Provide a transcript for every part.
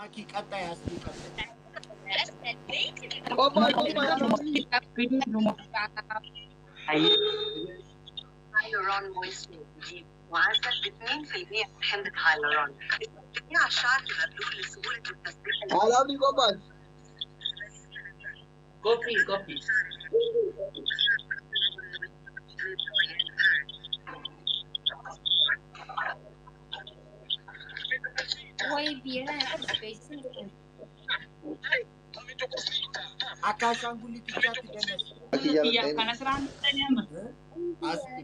Makii qaxxaa asii qaxxaa. Qophaa'i qophaa'i haadha. هايلورون مويستشر جديد معزز ب 2% من حمض الهايلورون على الشعر المبلول لسهولة التسريح. Haadha abdii qophaa'e. Qophii qophii. Way biyya kana qopheessin godhan. Akka ashaangulitichaatti dannas. Makii Biyya jaalata kana siraan dhufanii amma. Asli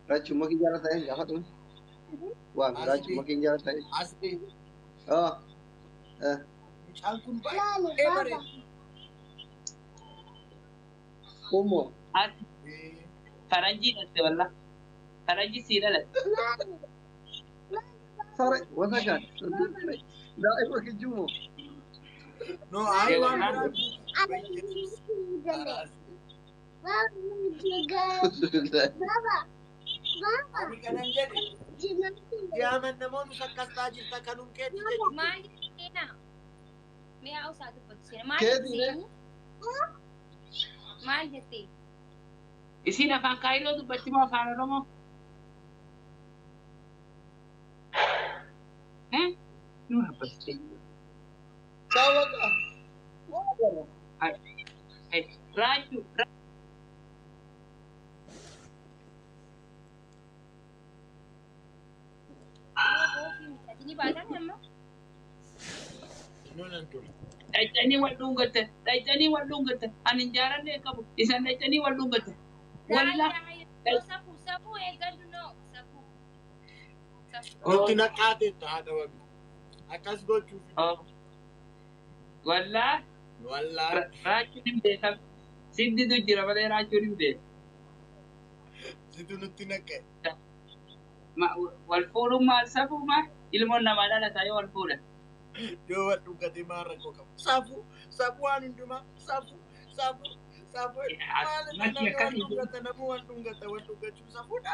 Raachuu makii jaalata ta'e gaafadhu. Waan raachuu makiin jaalata ta'e. asli Ah. Eh. mucaan kun baay'ee bareeda. Kummoo. Ati faranjii dhalatte walla. Faranjii sii dhalatte. Sare wasa kan. Daa'ima kijjumoo. No ayi waan biraa. Ani kanan jedhe yaaman namoonni akkas ta'aa jirta kanum keetti jechuudha. Maal seenaa? Mi'a usaa dubbatu seenaa. Maal Keetii jettee? Maal jettee? Isiin afaan Kaayiroo dubbatti moo afaan Oromoo? Eh? Nu rabbastee. Saawwaqa. Raachuu. Ofii miti. Ni baatan amma? No nan ture. Dhaqxanii wal dhungatan. Dhaqxanii wal dhungatan. Ani hin jaalanne qabu. Isaan dhaqxanii wal dhungatan. Wallaa. Safuu safuu eeggadhu noo safuu. Safuu. Nutti naqaateetta haadha wabi. Akkas gochuuf. Wallaa. Wallaa. Raachuun hin beekamu. Sidditu jira malee raachuun hin beekamu. Situ nutti naqe. Wal fuudhuun maal safuu maal? Ilmoon namaa dhalataa yoo wal fuudhan. Yoo wal dhungate maal rakkoo qabu. Safuu safuu waan hundumaa safuu safuu safuu. Maal namni wal dhungata namni wal dhungata wal dhungachuun safuudha.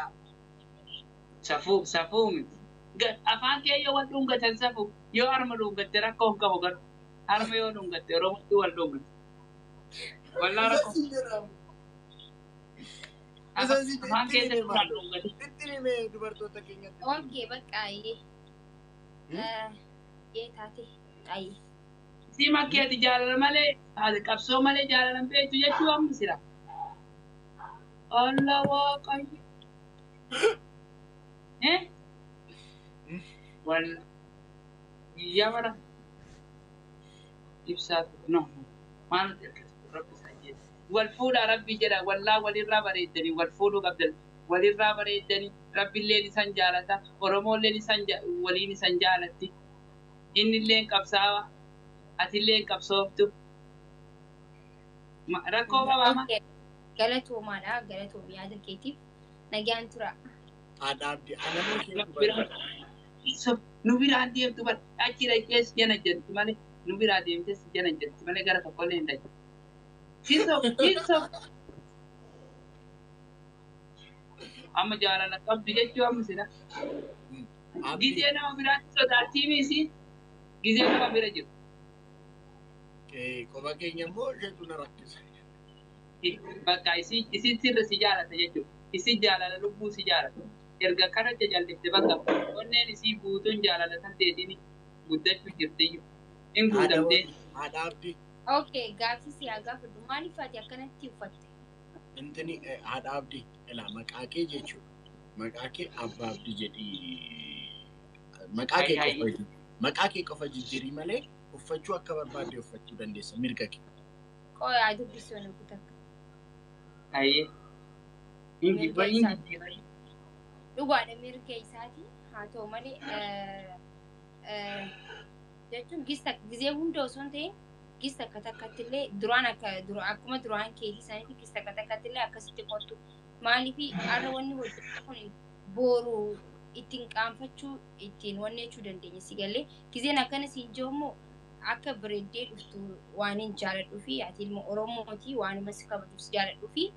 Safuu safuu miti. Afaan kee yoo wal dhungatan safuu yoo harma dhungatte rakkoo hin qabu garuu harma yoo dhungatte Oromootti wal dhungate. Wallaa rakkoo. Isa jedhamu. Isa si Afaan itti keessa hime wal maal? dhungate. Itti hime dubartoota keenyatti. Okay bakka ayyee. Ee taate ayyee. Si makkii ati jaalala malee qabsoo malee jaalala hin beektu jechuu amma sira. Allah waaqayyo. Eh? Walla guyyaa bara ibsaa no maal nuti argatu rabbi isaa jedhe. Wal fuudhaa rabbi jedha wallaa walirraa bareeddanii wal fuudhuu qabdan walirraa bareeddanii rabbiilleen isan jaalata Oromoolleen isan waliin isan jaalatti innilleen qabsaawa atilleen qabsooftu rakkoo qabaama. Okay. Galatoomaadha. Galatoom yaada keetiif. Nagaan tura. Haadha abdii anamoo ishee dubartoota. Nu biraan deemtu bara achi dhaqees jana jirti malee nu biraa deemtes jana jirti malee gara tokkollee hin dhaqe. Hisof hisof. Amma jaalala qabdi jechuu amma sila. Gizee nama biraatti sodaattii misi gizee nama bira jiru. Qofa keenya immoo isheetu na rakkisa. Bakka isin sirri si jaalata jechuudha. Isin jaalala lubbuu si jaalata. Erga kana jajallifte bakka onneen isii guutuun jaalala san teetiin guddachuu jirtiyyuu. Hin guutamtee. Haadha abdii. Okay gaaffii si haa gaafadhu. Maaliif ati akkanatti uffatte? Intini haadha abdii ilaa maqaa kee jechuudha. Maqaa kee abbaa abdii jedhii. Maqaa kee qofa maqaa kee qofa jijjiirii malee uffachuu akka barbaadde uffachuu dandeessa mirga kee. Qoyaa dubbisuu na kutakka. Ayyee. Hin jijjiiraa. Dhugaadha mirga isaati. Haa ta'u malee jechuun gizee hunda osoo hin ta'in gis takka takkatti illee duraan akka akkuma duraan keetii sanitti gis takka takkatti illee akkasitti qottu. Maaliif har'a wanni hojjetu kun boru ittiin qaanfachuu ittiin wanni jechuu dandeenya si galee gizeen akkana siin jiru immoo akka bareeddee dhuftu waan hin jaaladhuu fi ati ilma Oromooti waanuma si kabaju si jaaladhuu fi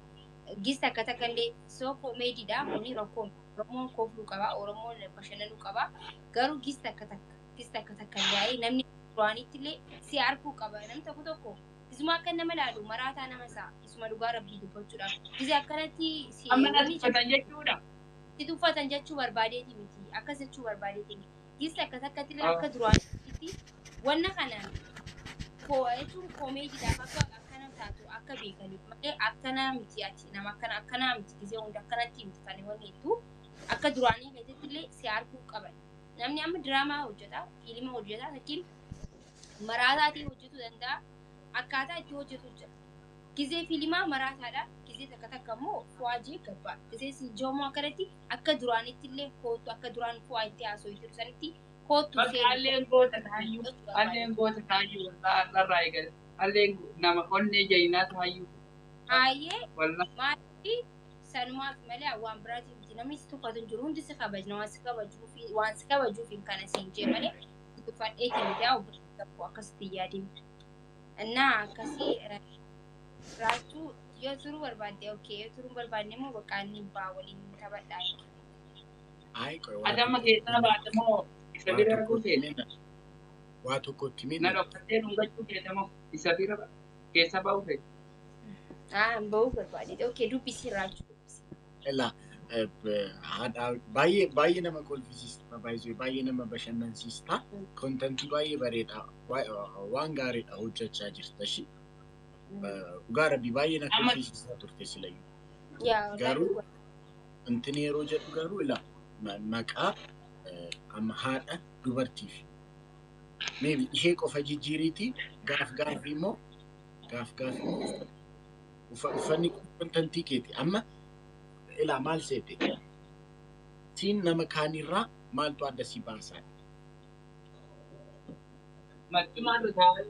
gis takka takka illee soo koomeediidha kuni rakkoo Oromoon kofluu qaba Oromoon bashannanuu qaba garuu gis takka takka gis takka takka illee namni duraanitti illee si arguu qaba. Namni tokko tokko isuma akka nama laalu maraataa nama isaa isuma dhugaa rabbii dubbachuudhaaf. Gisee akkanatti si Amma na wanni tuffatan jechuudha. si tuffatan jechuu barbaadeeti miti. Akkas jechuu barbaadeeti miti. Gisa akkas akkatti illee Ah. akka duraanitti wanna kana koo jechuun koomeediidhaaf akka akkana taatu akka beekaniif malee akkana miti ati nama akkana akkanaa miti gisee hunda akkanatti miti kan wanni hedduu akka duraanii keessatti illee si arguu qaban. Namni amma diraamaa hojjeta, fiilima hojjeta, fakkiin maraataatiin hojjetuu danda'a. Akkaataa itti hojjetu jira. Gizee fiilimaa maraataadha. Gizee takka takka immoo fuwaajee gabbaa. Gizee siijoomoo akkanatti akka duraanitti illee kootu akka duraan fuwaa itti haasoo jiru sanitti kootu Bakka seeni alleen goota taayyuu jechuu barbaade. alleen goota taayyuu wallaa har'arraa eegale. Alleen nama onnee jayinaa taayyuu Haayee wallaa. maaliif sanumaaf malee waan biraatiin miti namni si tuffatu hin jiru hundi si kabajna waan si kabajuuf waan si kabajuuf hin kana siin jee malee si tuffadheeti miti haa obboleessa tokko akkasitti hin yaadin. Innaa akkasii raachuu yoo turuu barbaadde okay yoo turuu hin barbaadne immoo bakka inni baa waliin taphadhaa. Ayi qoy waa Ati amma tokko keessaa baate moo isa waa bira tokkotti buutee? mina waa tokkotti Na mina dhokkattee dhungachuu feete moo isa bira keessa ba'uu feete? Ah bahuu barbaadde okay dubbisi raachuu dubbisi. Ela haadha baay'ee baay'ee nama kolfisiista baay'ee baay'ee nama bashannansiista kontentii baay'ee bareedaa waan gaariidha hojjechaa jirta shi dhugaa rabbi baay'ee na Amma kolfisiistaa turte silayyuu Yaa wallaahi garuu dhugaa. intini yeroo jedhu garuu ila maqaa amma haadha dubartiif maybe ishee qofa jijjiiriitii gaaf gaaf immoo gaaf gaaf immoo uffanni kontentii keeti amma ilaa maal seete siin nama kaanirraa maaltu adda si baasaa Marcumaa irra taa'ee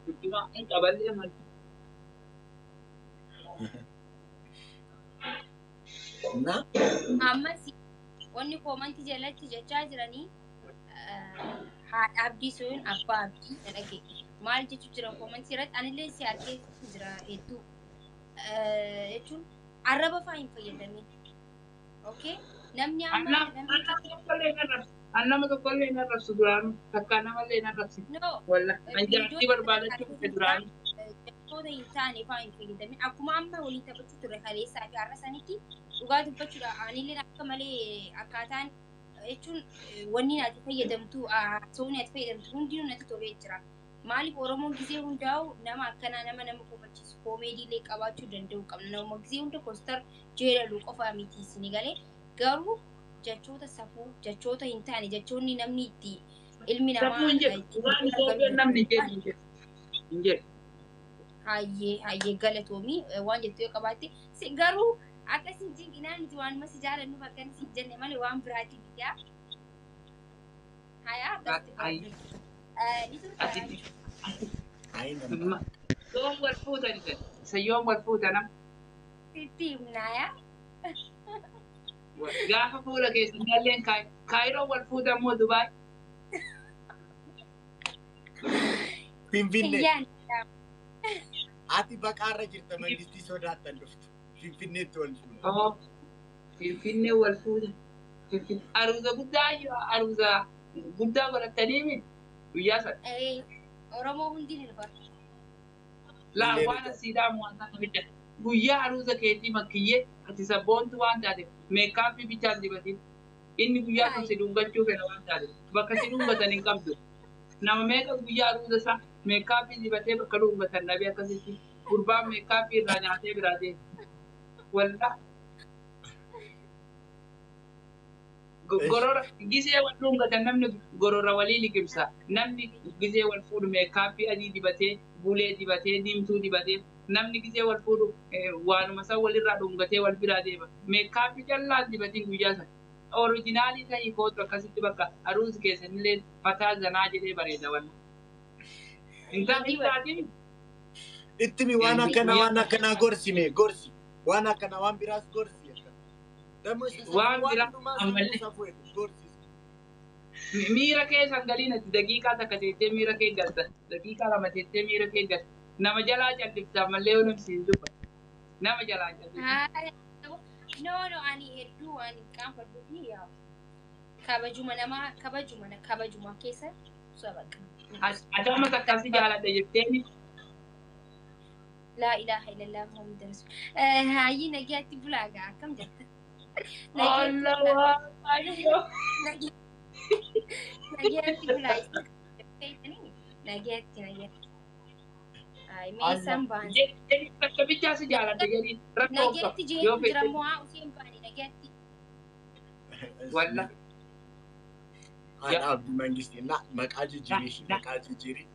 marcumaa hin qaballee marcumaa. እና Ammas wanni koomantii jalatti jechaa jiranii haadha abdii sun abbaa abdii na dhage. Maal jechuu jiran koomantii irratti anillee si argee jira hedduu jechuun arraba fa'aa hin fayyadamin. Okay? Namni amma namni Tokkollee hin arrabsu. An nama tokkollee hin arrabsu duraanuu. Takkaa namallee hin arrabsitu. no Walla an viidiyoo jaartii barbaadachuu dhufe duraanuu. jechoota hin taane fa'aa hin fayyadamin. Akkuma amma waliin taphachuu turre kaleessaa fi har'a sanitti dhugaa dubbachuudha. Anillee akka malee akkaataan jechuun wanni ati fayyadamtu haasawni ati fayyadamtu hundinuu natti tolee jira. Maaliif Oromoon gizee hundaa'u nama akkanaa nama nama kofalchiisu koomeediilee qabaachuu danda'u qabna. Nama gizee hunda koostar jeedalu qofa miti isin galee garuu jechoota safuu jechoota hin taane jechoonni namni itti ilmi namaa Safuu hin jedhu. Waan Itoophiyaan namni hin jedhu hin jedhu. Hin jedhu. Hayyee hayyee galatoomii waan jettu yoo qabaatte garuu akka isin jinqinaan nuti waanuma si jaalannuuf akka isin jenne malee waan biraatiin miti. Hayaa akkasitti Hayyee. ni turta Ati ayi nama yoom wal fuutan isa? Isa yoom wal fuutan amma? sitti himnaayaa. Gaafa fuula keessan galleen Kaayiroo wal fuutan moo Dubaay? Finfinnee Kiyyaan ati baqaarra jirta mangistii sodaattan dhuftu Finfinneetti wal fuuna. Oo. Finfinnee wal fuutan. Finfinnee aruuza guddaa aruuza guddaa godhatanii mi guyyaa sana. Oromoo hundi ni dhufa. Laa Illee waan asiidhaa waan sana bidda. Guyyaa aruuza keetii makkiyyee ati sabboontu waan taate meekaappii bichaan dibatin. Inni guyyaa sun si dhungachuu fedha waan taate bakka si dhungatan hin qabdu. Nama meeqa guyyaa aruuza isaa meekaappii dibatee bakka dhungatan dhabee akkasitti gurbaan meekaappii irraa nyaatee biraa deema. Wallah gorora gisee wal dhungatan namni gorora walii liqimsa. Namni gisee wal fuudhu meekaappii adii dibatee bulee dibatee diimtuu dibatee namni gisee wal fuudhu waanuma san walirraa dhungatee wal biraa deema. Meekaappii callaan dibatiin guyyaa sana. Orijinaalii ta'ii kootu akkasitti bakka aruusi keessanillee fataa zanaa jedhee bareeda wanna. Hin taatiin Ittimi waan akkanaa waan akkanaa gorsime gorsi waan akkanaa waan biraas gorsi. Dammo isa safuu Waan waan biraa hundumaa ammallee. safuu safuu jedhu gorsi. Miira kee san galiin ati daqiiqaa takka teettee miira kee galta. Daqiiqaa lama teettee miira kee galta. Nama jalaa callifta ammallee yoo namsi hin dubbatu. Nama jalaa callifta. No no ani hedduu waan hin qaanfadhuu fi yaa'u. Kabajuma namaa kabajuma kabajuma keessa sabaqa. Ati amma takka si jaaladha jetteeni. Laa ilaaha illallah Muhammad Rasul. Hayyii nagaatti bulaa gaa akkam jirta? Allah waaqayyo. Nagaatti bulaa. Nagaatti nagaatti. Mee isaan ba'an. Takka bichaa si jaaladha jedhiin rakkoo Nagaatti jechuun jira mo'aa useen ba'ani nagaatti. Walla. Haadha Abdii Mangistii na maqaa jijjiirii ishii maqaa jijjiirii.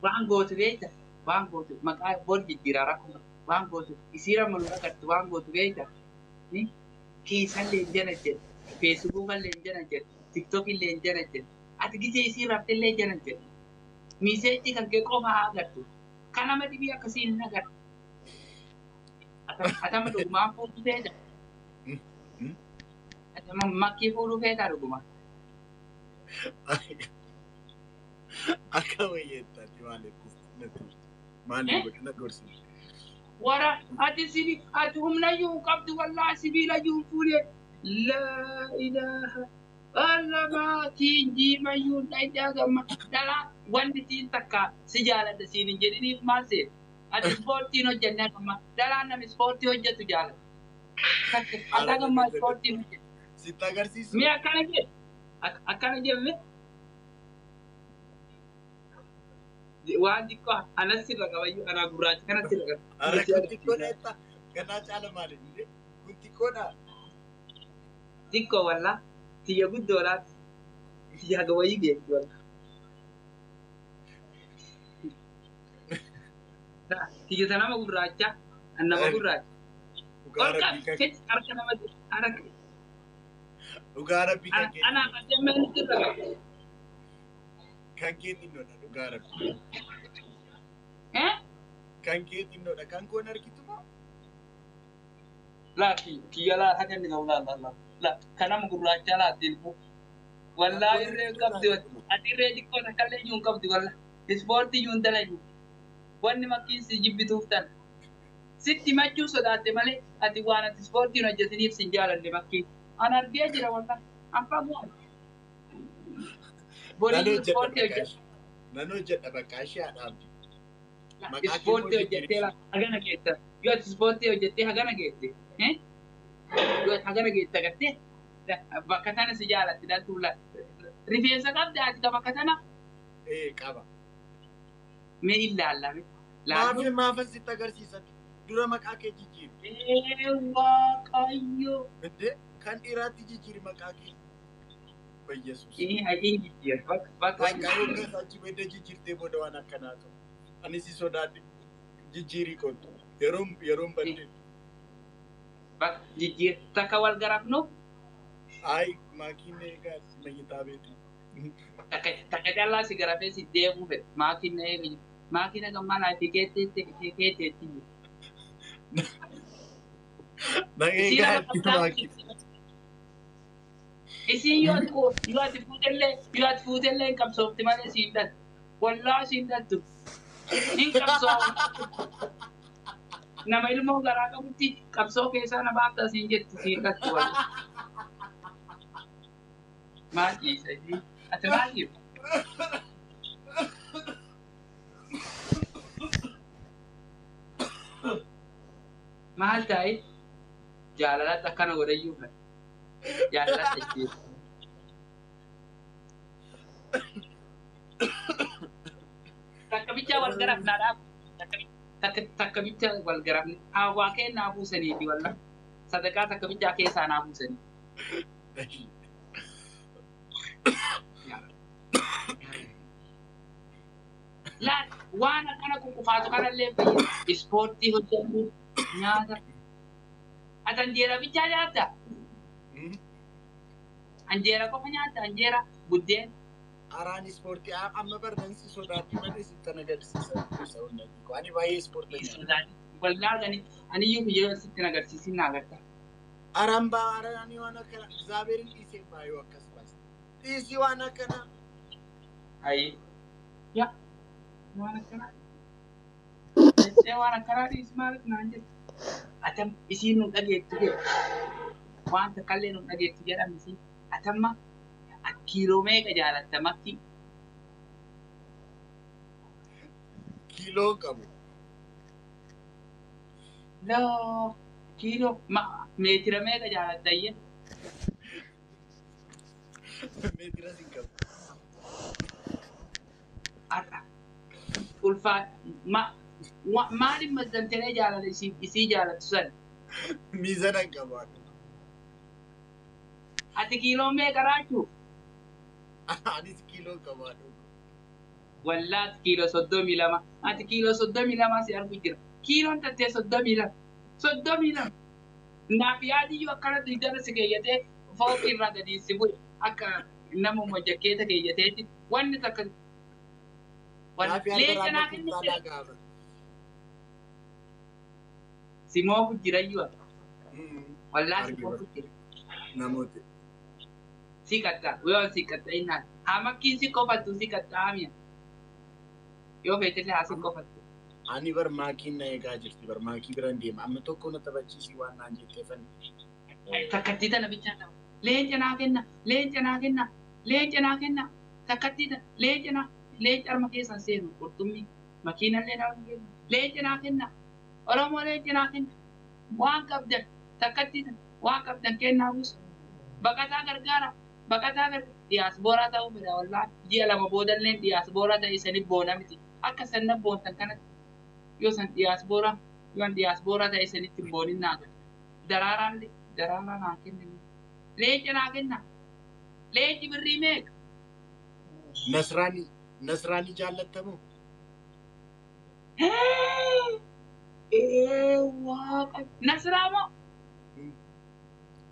Waan gootu beekta waan gootu maqaa bor jijjiiraa rakkoo waan gootu isiira malu agartu waan gootu beekta. Keessallee hin jana jedhe feesbuukallee hin jana jedhe tiktokillee hin jana jedhe ati gisee isii raftellee jana jedhe miiseejii kan kee qofa haa agartu. Kan nama dhibii akkasii hin agartu. Atama dhugumaan fuudhuu feeta. Atama makkii fuudhuu feeta dhuguma. Akka wayyeettaati maaliif maaliif na gorsi. Wara ati sibi ati humnayyuu hin qabdu wallaahi sibiilayyuu hin fuune. Laa ilaaha allamaa tiin jiimayyuu dhaydaa gamma dhalaa wanni tiin takka si jaaladha siin hin jedhiniif maal seet? Ati ispoortiin hojjannee gamma dhalaan nama ispoortii hojjetu jaalata. Akka gammaa ispoortiin hojjetu. Sitti agarsiisu. Mee akkana jedhe akkana jenne waan xiqqoo anas sirra qabayyuu anaa gurraacha kanas sirra qaba. Ara kun xiqqoodha jetta ganaa caala maali? Kun xiqqoodha. Xiqqoo wallaa tiyya guddoodhaati. Tiyya haga wayii geessi wallaa. Tiyya ta nama gurraacha an nama gurraacha. Dhugaa rabbii kan Harka nama harka. Dhugaa rabbii kan kee. Anaa qajeelmaa inni sirra qaba. Kan kee xinnoodha dhugaa rabbii. Eh? Kan kee xinnoodha kan koon argitu moo? Laa kiyya laa haga inni qabu laa laa laa laa kan nama gurraacha laa tilbu. Wallaa irree hin qabdi ati irree xiqqoo takkallee iyyuu hin qabdi wallaa ispoortii iyyuu hin dalagu. Wanni makkiin si jibbituuf tan. Sitti machuu sodaatte malee ati waan ati ispoortii hin hojjetiniif si hin jaalanne makkiin. An argee jira wallaa an fagoo. Borii ispoortii hojjeta. Nan hojjedha bakka ishee haadha Abdii. Ispoortii hojjettee hagana geetta. Yoo ati ispoortii hojjettee hagana geette. Yoo ati hagana geette agartee bakka tana si jaalatti dhaltuu la. Rifeensa qabda ati ka bakka tana. Ee qaba. Mee ilaallame. Maafii maafan sitti agarsiisan dura maqaa kee jijjiiri. Ee waaqayyo. Indee kan dhiiraatti jijjiiri maqaa kee. Bayyesuus. Ee hayyee jijjiira bakka Bakka yookaan achi booda jijjiirtee booda waan akkanaa ta'u. Ani si sodaadhe jijjiirii kottu yeroon yeroon badde. Bakka jijjiira takka wal garafnu. Ayi maakiin eegaa mayyitaa beeti. Takka callaa si garafee si deemuu fedha maakiin na eega maakiin akka mana ati keeteetti jiru. Na eegaa maakiin. Isiin yoo ati fuutellee yoo ati fuutellee hin qabsoofti malee siin dhaltu. Wallaa siin dhaltu. Hin qabsoofti. Nama ilmoo garaa qabutti qabsoo keessaa na baafta siin jetti siin dhaltu wallaa. Maal dhiisa ishii? Ati maal dhiifta? Maal ta'e jaalalatti akkana godhayyuu fedha. Jaalalatti ajjeesu. Takka bichaa wal garafnaa dhaabu. Takka bichaa wal garafne. Hawaa kee naa buusaniiti walla. Sadaqaa takka bichaa keessaa naa buusanii. Laal waan akkana kukufaatu kanallee fayyada. Ispoortii hojjetu nyaata. Ati anjeera bichaa nyaatta? Anjeera qofa nyaatta? Anjeera buddeen. Araan ispoortii amma barnansi sodaadhi malee sitti agarsiisa. Ani baay'ee ispoortii nyaata. Wallaa gani aniyyuu biyya sitti agarsiisin na agarta. Araan baa araan waan akkana Zaabeerin dhiisee baay'ee akkas baase. Dhiisii waan akkana. Ayi. Yaa waan akkanaa. Jettee waan akkanaa dhiisi maaliif naan jettu? Atam isiin nu dhageettu jedhu. Waan takkallee nu dhageettu jedhame isiin. Atamma kiiloo meeqa jaalatta makki? Kiiloo qabu. Loo kiiloo meetira meeqa jaalattayye? Meetira sin qabu. Har'a ulfaa maaliin mazzantee jaalala isii jaalattu san? Miizana hin qabu. Ati kiiloo meeqa raachuu? Anis kiiloo qabu. Wallaa ati kiiloo 32. Ati kiiloo 32 si argu jira. Kiiloon tattee 32. 32. Naaf yaadiyyuu akkana dugdana si keeyyatee fooqii irraa gadi si bu'e akka namuma jakkeeta keeyyateetti wanni takka. Leenca naa kennu jira. Si moofu jirayyuu ati. Wallaa si moofu jira. Namooti. Si qaxxaa. Yoo si qaxxa'innaan. Haa makkiin si qofattu si qaxxaa'amiya. Yoo feetillee haa si qofattu. Ani bar maakiin na eegaa jirti. Bar maakii biraan deema. Amma tokko na taphachiisii waan naan jetteefan. Takkattii tana bichaa qaba. Leenca naa kenna. Leenca naa kenna. Leenca naa kenna. Takkattii tana leenca naa leenca arma keessan seenu qurxummii makiinallee naa kenna. Leenca naa kenna. Oromoo leenca naa kenna. Waan qabdan takkattii tana waan qabdan kennaa buusu. Baqataa gargaara. Baqataa gargaara. Diyaasbooraa ta'uu fedha wallaahi. Ji'a 2 boodallee diyaasbooraa ta'e sanii boona miti. Akka sanna boontan kanatti yoo san diyaasbooraa yoon diyaasbooraa ta'e sanitti hin boonin naa gala. Daraaraan daraaraa naa kenna. Leenca naa kenna. Leenci birrii meeqa? Nasraanii Nasraanii jaallattamoo? Ee waaqa. Nasraa moo?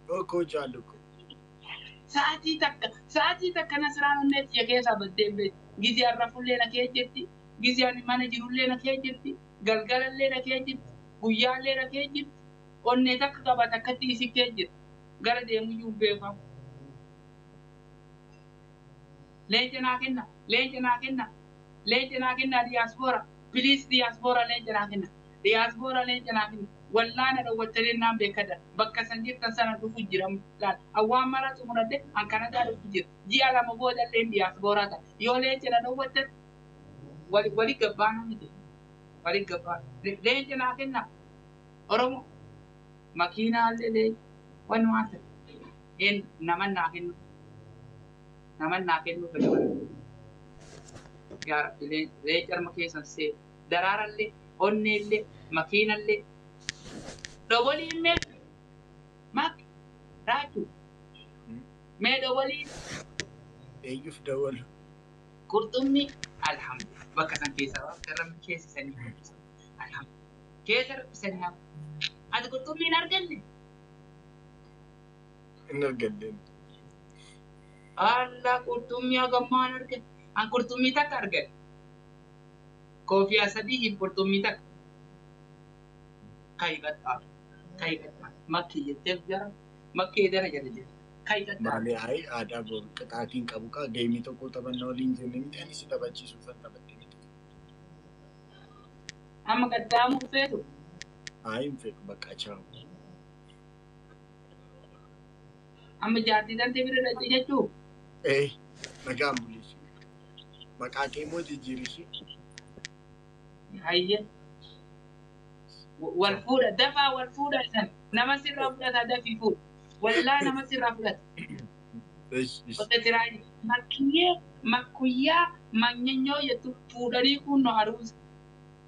Dhokoo jaallu. Sa'aatii takka Nasraan onnee xiyya keessaa baddee hin beektu. Gizee har'a fullee na kee jirti. Gizee ani mana jirullee na kee jirti. Galgalallee na kee jirti. Guyyaallee na kee jirti. Onnee takka qaba takkatti isi kee jirti. Gara deemuyyuu hin beekamu. Leenca naa kenna. Leenca naa kenna. Leenca naa kenna diyaaspoora. Piliis diyaaspoora leenca naa kenna. Diyaaspoora leenca naa kenna. Wallaana dhowwattanii naan beekadha. Bakka san jirtan sana dhufu jira. Laal awwaan mara xumuradhe an Kanadaa dhufu jira. Ji'a 2 boodallee diyaaspooraa ta'a. Yoo leenca na dhowwattan wali gabbaana miti. Wali gabbaana. Leenca naa kenna. Oromoo makiinaallee leenca. Wanni waan ta'e. Een naman naa kennu. Naman naa kennu fedha wala. Yaa Rabbi leenca arma keessan seenu. Daraarallee, onneellee, makiinallee. Dhoboliin mee mak raachuu mee dhoboliin Eenyuuf dawalu? qurxummii alhamdulillah bakka san keessa bakka rabbi keessa sanii alhamdulillah keessa rabbi sanii haa ati qurxummii hin arganne? Hin arganne. Allah qurxummii hagammaa hin arganne. An qurxummii takka arganne. Koofiyaa 3 hin qurxummii takka. Kayi qaxxaamu. Kayi qaxxaamu. Makkii jetteef jara. Makkii dara jala jira. Kayi qaxxaamu. Maali ayi aadaa boru qixaatiin qabu kaa geemii tokko taphanna waliin jenne miti ani si taphachiisuuf kan taphatte miti. Amma qaxxaamuu feetu. Ayi hin fedhu bakka chaawu. Amma jaartii tantee bira dhaqxe jechuu. Ee nagaan bulishi. Maqaa kee immoo jijjiirishi. Hayye. Wal fuudha dafaa wal fuudha isan nama sirraa fudhata dafii fuudha. Wallaa nama sirraa fudhata. Qote tiraa makkiyyee makkuyyaa manyanyoo jettu fuudhanii kunno haruusa.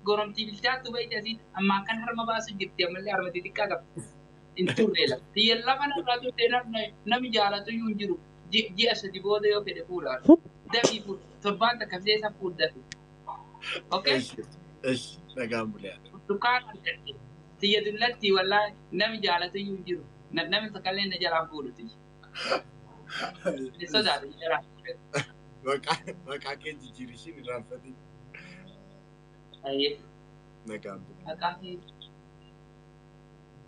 Goromtii bilchaattu baay'ee asii amma akkan harma baasu jirti ammallee harma xixiqqaa qabdi. Hin turre lafa. Xiyya lafa narraa turte namni jaalatu iyyuu hin jiru. Ji'a 3 booda yoo fedhe fuudha. Dafii fuudha. Torbaan takka fideessa fuudha dafii. Okay? Nagaan bulee. Burtukaan argatte. Xiyya dullatti wallaa namni jaalatu iyyuu hin jiru. Namni takkallee na jalaa fuudhu xiyya. Ni sodaatu na jalaa fuudhu. Maqaa kee jijjiirishiin irraanfatin. Ayyee. Nagaan bulee. Maqaa kee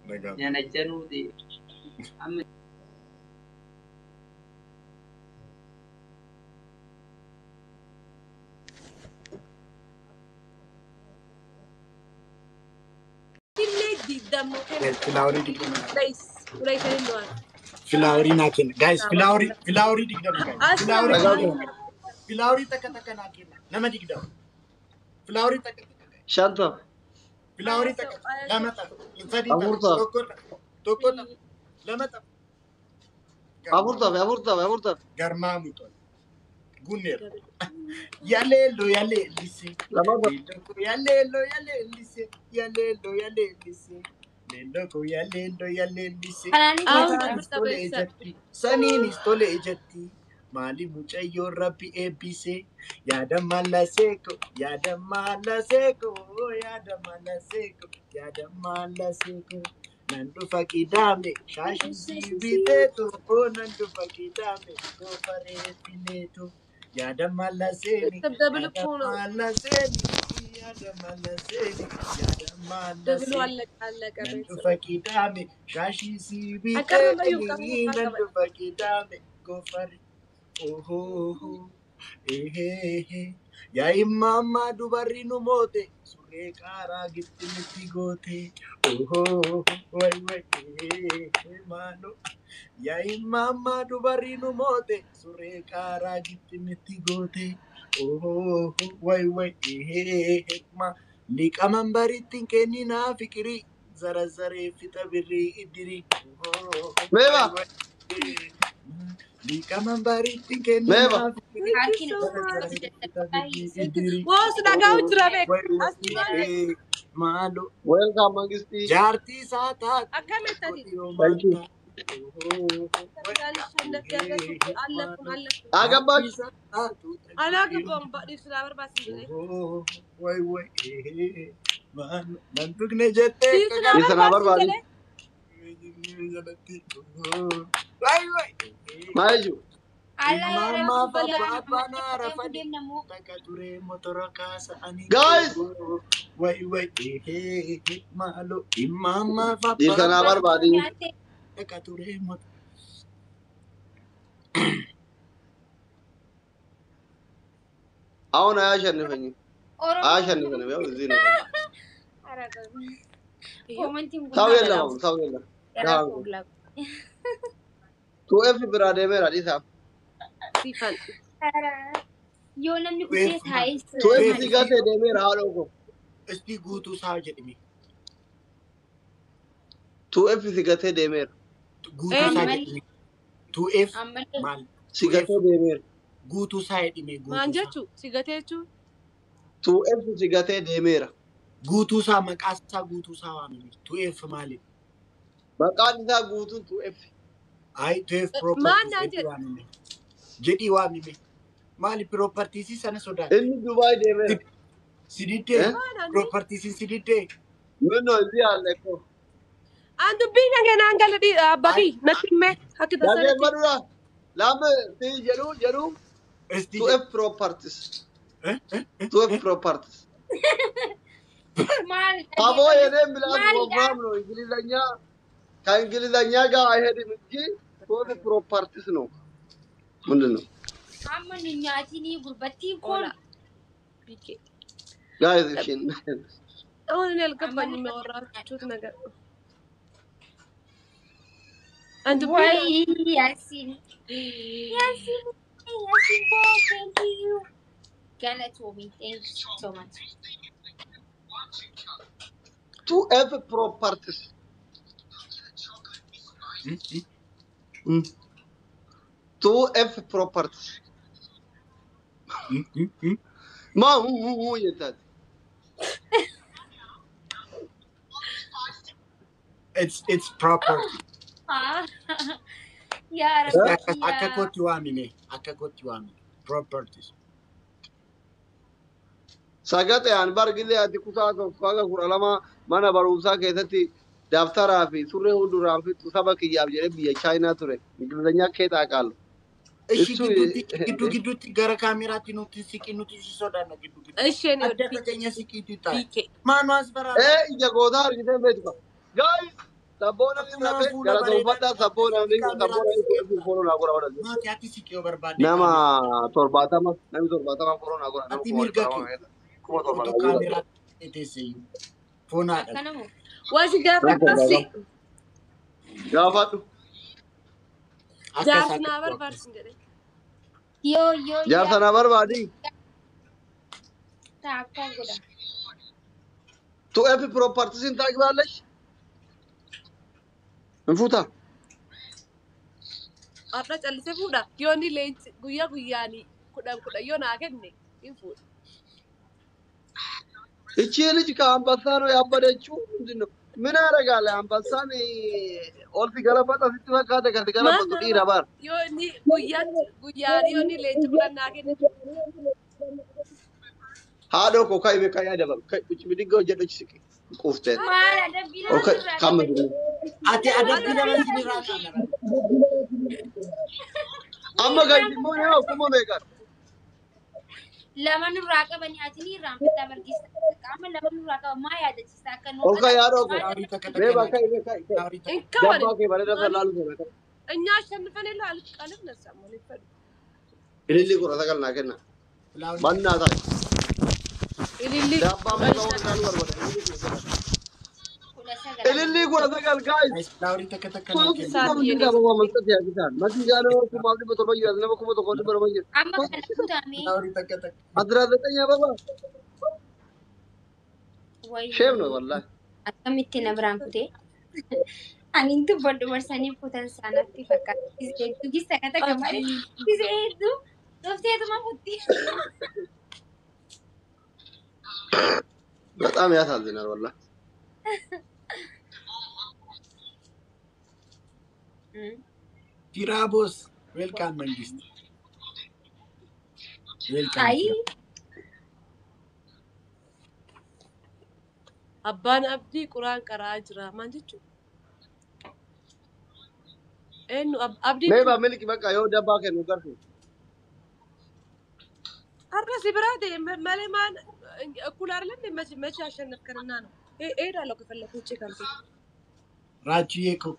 Nagaan bulee. janajjanuu ta'e. Amma Illee digdammoo kenna. Filaaworii 20. Ulaa isheen du'an. Filaaworii naa kenna. Guys, filaaworii filaaworii 20 guys. Filaaworii 20. Filaaworii takka takka naa kenna. Nama 20. Filaaworii takka takka guys. Shantu hafe. Filaaworii takka lama ta'a. Sadii ta'a. Afur ta'a. Tokko ta'a. Tokko ta'a. Lama ta'a. Afur tafe, afur tafe, afur tafe. Garmaamu tola. Gunneera. Yaleello yaleellise. Lama tafe. Leelloko yaleello yaleellise. Yaleello yaleellise. Leelloko yaleello yaleellise. Kanaanis Aawun Mataanis tole ijatti. Saniinis tole ijatti. Maali mucayyoon rabbi eebbise. Yaada mallaseeko. Yaada mallaseeko. Yaada mallaseeko. Yaada mallaseeko. Nan dhufa qidaame shaashii sii biteetu. Nan dhufa qidaame goofaree fileetu. Yaada mallaseeni. Double Yaada እኮ ነው። mallaseeni. Yaada mallaseeni. Yaada ደብሉ mallaseeni. አለቀ አለቀ። Nan ቤተሰብ dhufa qidaame shaashii sii አቀርበዩ biteetu. Nan dhufa qidaame goofaree. Ohoo. Eheehe. Yaa immaammaa dubarri nu moote surree qaaraa gitti goote. Ohoo. Way way. Eheehe maaloo. Yaa immaammaa dubarri nu moote surree qaaraa gitti goote. Ohoo. Way way. Eheehe ma. Liqaman baritti hin kenninaa fikirii. Zara zaree fixa birrii iddirii. Ohoo. Way Meeba, way. Liqaman baritti hin meeba. kenninaa fikirii. Thank you Harki so Zara much. zaree fixa birrii iddirii. Wow, ስናጋው ጅራ ቤክ Way way. አስማለ Maaloo. Welcome, Mangisti. Jaartii isaa taate. አካሜታቲ Qotiyyoo Thank you. maantaa. Ohoo. Way. አለኩን Maaloo. አለኩን Jaartii Agabash. isaa taatu. አላገባውም ባዲ ስላበርባስ እንጂ Ohoo. Way way. Maaloo. Nan tuqne jettee ዲ akka Isa na ስላበርባስ barbaadi. እንጂ jalatti. Ohoo. Way way. Maal jechuun? Allah yaa Immaammaa rabbi fa biyya abbaan namatti arafani. deemnamu. Takka turee motora kaasa'anii. Guys! Way way. Maaloo. Immaammaa fa Dhiirsa naa abbaan barbaadi. Nyaate takka turee motora. አሁን አያሸንፈኝም። Oromoo አያሸንፈንም። ያው እዚህ ነው። Koomantiin ሰው kun የለም፣ አሁን ሰው የለም። garaa fuula. ቱኤፍ ብራ deemeera dhiisaa. ሲፋን Yoo namni kutee taa'ee ቱኤፍ si gatee deemeera haadha koo. Istii guutuu isaa jedhime. ቱኤፍ si gatee deemeera. Guutuu isaa Ammallee jedhime. 2F ammallee maal? Si 2F gatee deemeera. guutuu isaa jedhime ማን guutuu isaa. ጀቹ ሲገቴቹ ቱኤፍ si gatee deemeera. Guutuu isaa maqaa isaa guutuu isaa waamime. 2F maali? Maqaan isaa guutuun ቱኤፍ. Ayi 2F ማን properties ናን jedhii ጀ waamime. Jedhii waamime. Maali properties sana sodaate? Inni Dubaay deemeera. Si diddee? ማን አንዲ Properties si diddee? ምን ነው እዚህ አለ እኮ። አንዱ ቢኛ ገና አንገለ ዲ አባኪ Ayi ነትሜ ሀክ ተሰረቲ Dhaggeeffadhuudha. Lama si jedhu jedhu istii ቱኤፍ jedhi. properties. ቱኤፍ properties. maal አቦ dhaggeeffadhu የኔ ምላስ maalidha? ወፍራም ነው። እንግሊዘኛ ከእንግሊዘኛ ጋር አይሄድም እንጂ ቱኤፍ ፕሮፐርቲስ ነው። ምንድን ነው Amma nu nyaatinii gurbattiin kun ኦላ ቢኬ ጋይዝ? እሺ አሁን እኔ amma አልገባኝም ያወራችሁት ነገር። አንዱ ቢኛ wayi Yaasiin Yaasiin Yaasiin boo thank you galatoomi thank you so much. ቱኤፍ ፕሮፐርቲስ ቱኤፍ ፕሮፐርቲስ ማ የታት It's property. Yaa Isti rabbi akka akka kiyyaa. kootti waamime. Akka kootti waamime. Properties. ሰገጤ አንባር ጊዜ ati kutaa tokko haga kudha lama mana barumsaa keessatti dabtaraa fi surree hunduraan fixu saba kiyyaaf jedhee biyya chaayinaa ture. እንግሊዘኛ keetaa qaalu. Ishi እሱ gidduutti gidduu gidduutti gara kaameraatti nuti siqii nuti si sodaanna gidduu gidduutti. እሺ እኔ ወድ Adda ቢኬ fageenya siqiitii taa'e. ቢኬ Maanu as baraara. Ija gootaa argitee beektu. Guys, sabboona ni Akkuma rafe fuula bareedaa galatoonfadhaa sabboona ni sabboona kaameraatti ni siqee follow naa godha godha. Maati ati siqii yoo barbaadde Nama kaameraa. 70 namni 70 follow naa godha nama Ati kuma mirga dhibba lama kee kuma torba otoo naa godha. kaameraatti teessee iyyuu foonaadha. Akkana moo? ወሲ Nama gaafadhu si 70 gaafadhu. Akka jaarsi isaa naa qabu akka. barbaadsin jedhe Yoo yoo Jaarsa yaa naa barbaadi. ta'a akkas godha. ቱ ኤፍ ፕሮፐርቲስን ታግባለች እንፉታ Har'a callisee fuudha. Yoo inni leenci guyyaa guyyaanii kudhan kudhan yoo naa kenne hin fuudha. እቺ ልጅ ከአንበሳ ነው ያበደችው። ምንድን ነው ምን ያደርጋል? አንበሳን ኦል ሲገለበጠ ስትፈካተ Maal ከሲገለበጡ nama ዲራ ባር yoo inni guyyaatti guyyaanii yoo inni leenci kudhan naa kenne haadho koo kai beekaa yaada kai ቁጭ ብድግ hojjedhu siqi quufteen Maal adabbii lama okay nurraa kamma qabani? Ati adabbii lama sinirraa qabna. amma gaiti immoo nama kuma meeqa Lama nurraa qabani ati ni irraanfattaa bargeessa. Qaama lama nurraa qaba maa yaadachiisa akka nu ol kai haadho koo Flaaworii takka mee takka naa bakka kenna. kai Flaaworii hin takka. kawane. dabbaa kee bareeda salaalu sana እኛ አሸንፈን የለ አልነሳም አልፈዱ ililli 19 naa kenna Flaaworii mannaa ta'a ililli dabbaa muka waan ilaalu barbaada 19 ililli 19 guys Guys, flaaworii takka takka naa ሶስት kenna. ሰዓት ሺህ የኔ አበባ መስጠት ያቅታል። መስጊድ 1700 ይላል nama 1200 ይላል። Amma kana kutaamee Flaaworii takka takka. 19 አበባ ሼም ነው wayyoo ወላሂ። akkamitti na biraan kutee? Ani hin dubbadhu marsanii kutan saanatti fakkaata. Hedduu gisa kata kamari. Gisa hedduu dhufteetuma kutti. በጣም ያሳዝናል ወላሂ። Tiraabos, welcome Mangist. Welcome. Ayi Abbaan Abdii quraan qaraa jira maal jechuudha? Eenyu Abdiin mee baamilki በቃ yoo dabbaa kennu gartu har'a si biraa deeme malee maal እኩል አይደለም መቼ መቼ አሸነፍከንና ነው እሄዳለሁ ከፈለኩ ውጭ ከምት Raachiyyee koo.